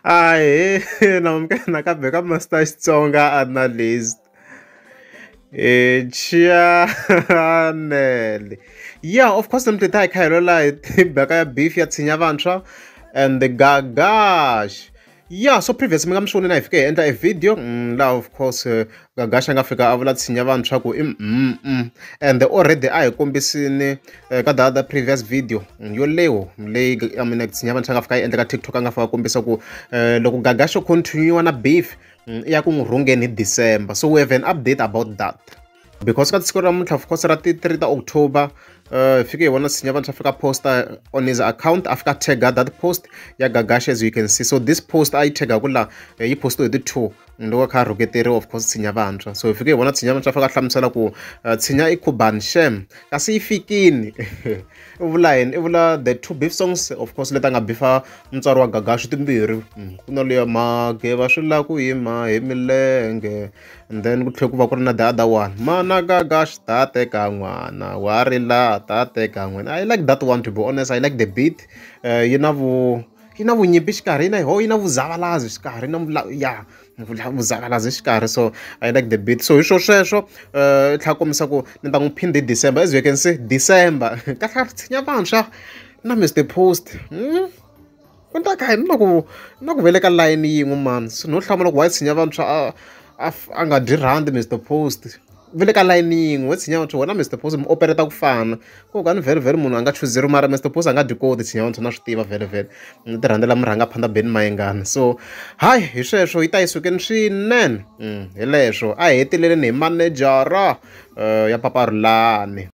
Ahee, nakambe ka Master Xitsonga Analyst channel. Yeah, of course namuntlha hi kha hi lwela hi mhaka ya beef ya Tshinya Vantshwa and the Gagash. Yeah, so previous mi nga mi swi vonile hi fike hi endla e video laha of course Gagash a nga fika a vula Tshinya Vantshwa ku i and already a hi kombisini ka the other previous video yoleyo leyi I mean Tshinya Vantshwa a nga fika yi endla ka TikTok a nga fika a kombisa ku loko Gagash o continue na beef i ya ku n'wi rhungeni hi December. So we have an update about that. Because ka siku ra namuntlha of course ra ti 3 ta October hi fike hi vona Tshinya Vantshwa fika posta on his account a fika tagga that post ya Gagash as you can see. So this post a yi tagga ku la yi postiwe hi ti 2 loko a kha a rhuketeriwa of course Tshinya Vantshwa. So hi fike hi vona Tshinya Vantshwa fika hlamusela ku Tshinya i Cuban Shem kasi yi fikini i vula yini i vula the two beef songs of course leti a nga bifa mutswari wa Gagash timbirhi ku na leya mageva swi la ku yima hi milenge and then ku tlhela ku va ku ri na the other one mana Gagash ta teka n'wana wa rila ta teka n'wana. I like that one, to be honest. I like the beat. Yi na vu yi na vunyimpi xikarhi yi na ho yi na vuzavalazi xikarhi na ya vuzavalazi xikarhi. So I like the beat. So hi swo sweswo i tlhela kombisa ku ni ta n'wi phinda hi December. As you can see, December kahle Tshinya Vantshwa na Mr Post ku ta ka na ku na ku vele ka line yin'we mani. So no hlamula ku why Tshinya Vantshwa a nga dyi rhandi Mr Post vele ka line yin'we. Tshinya Vantshwa wena Mr Post mi operate ku fana ko ka ni vhele vhele munhu a nga chuzeriwi mara Mr Post a nga dyi koti Tshinya Vantshwa na swi tiva vhele vhele ni ti rhandzela murhangaphandha Benny Mayengani. So hayi hi sweswo yi ta yi sukeni swinene hi leswo a hi heteleleni hi manejara ya Papa Rhulani.